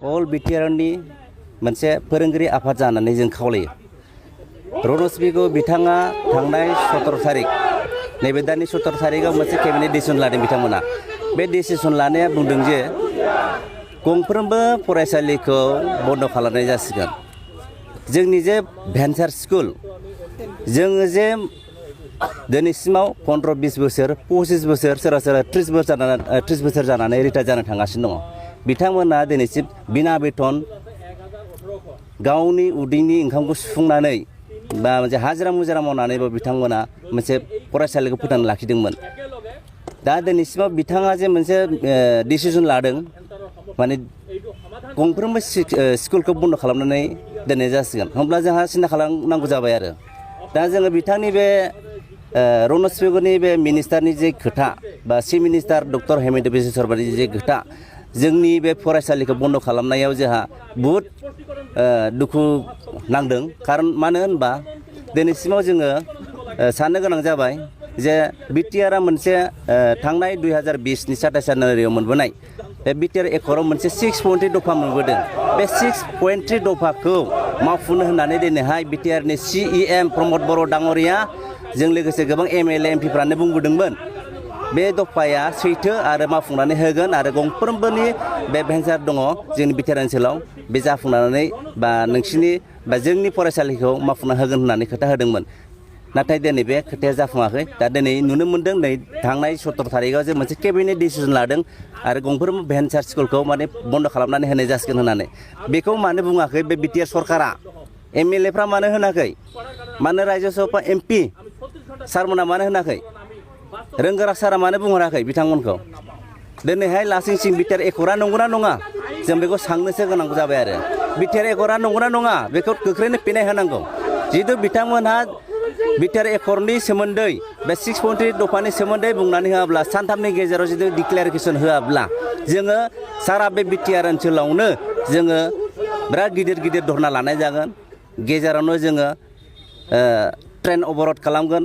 अल बिटिआरनि मोनसे फोरोंगिरि आफाद जानानै जों खावलायो। रनज पेगु बिथाङा थांनाय 17 तारिख नैबे दाननि 17 तारिखआव मोनसे केबिनेट डिसिसन लादों बिथांमोना। बे डिसिसन लानाया बुंदों जे गंफ्रोमबो फरायसालिखौ बन्द' खालामनाय जासिगोन। जोंनि जे भेन्सार स्कुल जोङो जे दिनैसिमाव 15-20 बोसोर 25 बोसोर सोरबा सोरबा 30 बोसोर जानानै रिटायार जानो थांगासिनो दङ। बिथांमोना दिनैसिम बिना बेथन गावनि उदैनि ओंखामखौ सुफुंनानै बा मोनसे हाजिरा मुजिरा मावनानैबो बिथांमोना मोनसे फरायसालिखौ फोथांना लाखिदोंमोन। दा दिनैसिमाव बिथाङा जे मोनसे डिसिसन लादों माने गंफ्रोमबो स्कुलखौ बन्द' खालामनानै दोननाय जासिगोन। होमब्ला जोंहा सिन्था खालामनांगौ जाबाय आरो दा जोङो बिथांनि बे रनज पेगुनि बे मिनिस्टारनि जे खोथा बा chief minister doctor Himanta Biswa शर्मानि जे खोथा जोंनि बे फरायसालिखौ बन्द' खालामनायाव जोंहा बहुद दुखु नांदों। खारन मानो होनबा दिनैसिमाव जोङो साननो गोनां जाबाय जे बिटिआरआ मोनसे थांनाय 2020नि 27 जानुवारियाव मोनबोनाय बे बिटिआर एकर्डआव मोनसे 6.3 दफा मोनबोदों। बे 6.3 दफाखौ मावफुंनो होननानै दिनैहाय बिटिआरनि CEM प्रमद बर' डाङरिया जों लोगोसे गोबां MLA MPफ्रानो बुंबोदोंमोन बे दफाया सैथो आरो मावफुंनानै होगोन आरो गंफ्रोमबोनि बे भेन्सार दङ जोंनि बिटिआर ओनसोलाव बे जाफुंनानै बा नोंसिनि बा जोंनि फरायसालिखौ मावफुंना होगोन होननानै खोथा होदोंमोन। नाथाय दिनै बे खोथाया जाफुङाखै। दा दिनै नुनो मोन्दों नै थांनाय 17 तारिखआव जे मोनसे केबिनेट डिसिसन लादों आरो गंफ्रोमबो भेन्सार स्कुलखौ माने बन्द' खालामनानै होनाय जासिगोन होननानै। बेखौ मानो बुङाखै बे बिटिआर सरकारा? MLAफ्रा मानो होनाखै? मानो रायजो सभा MP सारमोना मानो होनाखै? रोंगोरा सारा मानो बुंहराखै बिथांमोनखौ? दिनैहाय लासिंसिं बिटिआर एकर्डआ नंगौना नङा जों बेखौ सांनोसो गोनां जाबाय आरो बिटिआर एकर्डआ नंगौना नङा बेखौ गोख्रैनो फिनाय होनांगौ। जिहेतु बिथांमोनहा बिटिआर एकर्डनि सोमोन्दै बे 6.3 दफानि सोमोन्दै बुंनानै होआब्ला सानथामनि गेजेराव जुदि डिक्लेरेसन होआब्ला जोङो सारा बे बिटिआर ओनसोलावनो जोङो बिराद गिदिर गिदिर धरना लानाय जागोन। गेजेरावनो जोङो ट्रेन अबरद खालामगोन।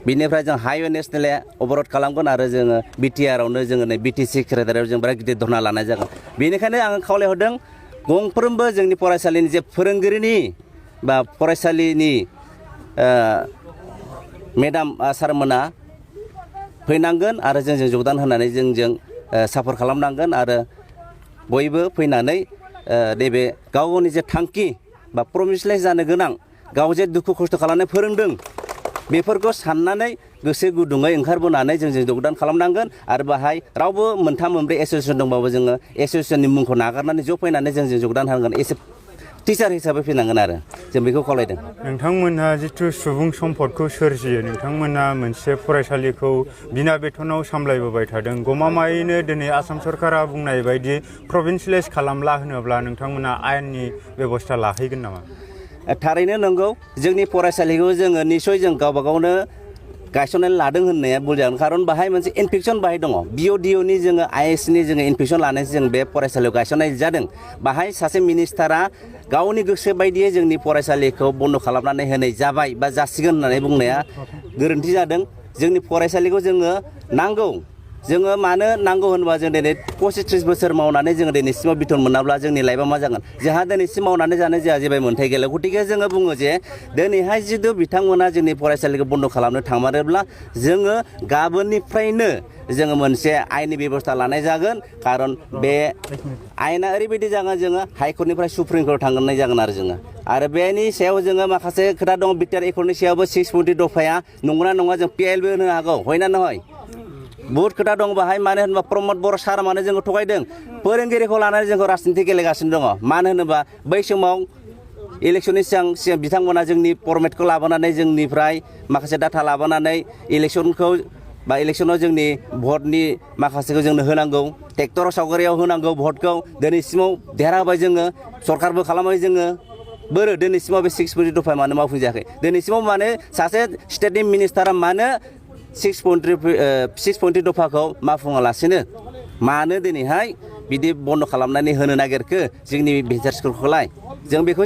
बिनिफ्राय जों हाइवे नेसनेल अबरद खालामगोन आरो जोङो बिटिआरआवनो जोङो नै BTC सेक्रेटारियाव जों बिराद गिदिर धरना लानाय जागोन। बेनिखायनो आं खावलायहरदों गंफ्रोमबो जोंनि फरायसालिनि जे फोरोंगिरिनि बा फरायसालिनि मेडाम सारमोना फैनांगोन आरो जोंजों जगदान होनानै जोंजों सापर्ट खालामनांगोन आरो बयबो फैनानै नैबे गाव गावनि जे थांखि बा प्रमिसलाइज जानो गोनां गाव जे दुखु खस्थ' खालामनानै फोरोंदों बेफोरखौ साननानै गोसो गुदुङै ओंखारबोनानै जोंजों जगदान खालामनांगोन। आरो बाहाय रावबो मोनथाम मोनब्रै एसोसिएसन दंबाबो जोङो एसोसिएसननि मुंखौ नागारनानै ज' फैनानै जोंजों जगदान होनांगोन। एसे टिचार हिसाबै फैनांगोन आरो जों बेखौ खावलायदों। नोंथांमोनहा जिथु सुबुं सम्पदखौ सोरजियो नोंथांमोनहा मोनसे फरायसालिखौ बिना बेथनाव सामलायबोबाय थादों। गमामायैनो दिनै आसाम सरकारा बुंनाय बायदि प्रभिन्सियेलाइज खालामला होनोब्ला नोंथांमोनहा आयेननि बेबस्था लाहैगोन नामा? थारैनो नंगौ जोंनि फरायसालिखौ जोङो निसय जों गावबा गावनो गायसननानै लादों होननाया बुंजागोन। खारन बाहाय मोनसे इनफेकसन बाहाय दङ। BODOनि जोङो ISनि जोङो इनफेकसन लानायसो जों बे फरायसालियाव गायसननाय जादों। बाहाय सासे मिनिस्टारा गावनि गोसो बायदियै जोंनि फरायसालिखौ बन्द' खालामनानै होनाय जाबाय बा जासिगोन होननानै बुंनाया गोरोन्थि जादों। जोंनि फरायसालिखौ जोङो नांगौ। जोङो मानो नांगौ होनबा जों दिनै 25-30 बोसोर मावनानै जोङो दिनैसिमाव बिथन मोनाब्ला जोंनि लाइफआ मा जागोन? जोंहा दिनैसिम मावनानै जानो जोंहा जेबो मोन्थाय गैला। गतिके जोङो बुङो जे दिनैहाय जितु बिथांमोना जोंनि फरायसालिखौ बन्द' खालामनो थांमारोब्ला जोङो गाबोननिफ्रायनो जोङो मोनसे आयेननि बेबस्था लानाय जागोन। खारन बे आयेना ओरैबायदि जागोन जोङो हाइकर्टनिफ्राय सुप्रिम कर्टआव थांनाय जागोन आरो जोङो। आरो बेनि सायाव जोङो माखासे खोथा दङ। बिटिआर एकर्डनि सायावबो 6.3 दफाया नंगौना नङा जों PILबो होनो हागौ हयना नहय। बहुत खोथा दं बाहाय। मानो होनोबा प्रमद बर' सारा मानो जोंखौ थगायदों? फोरोंगिरिखौ लानानै जोंखौ राजनिति गेलेगासिनो दङ। मानो होनोबा बै समाव इलेक्सननि सिगां बिथांमोना जोंनि फरमेटखौ लाबोनानै जोंनिफ्राय माखासे डाटा लाबोनानै इलेक्सनखौ बा इलेक्सनाव जोंनि भटनि माखासेखौ जोंनो होनांगौ। ट्रेक्टर सावगारियाव होनांगौ भटखौ। दिनैसिमाव देरहाबाय जोङो सरकारबो खालामबाय जोङो। बोरो दिनैसिमाव बे 6.3 दफा मानो मावफुंजायाखै? दिनैसिमाव मानो सासे स्टेटनि मिनिस्टारा मानो 6.3 दफाखौ मावफुङालासिनो मानो दिनैहाय बिदि बन्द' खालामनानै होनो नागिरखो जोंनि भेन्सार स्कुलखौलाय? जों बेखौ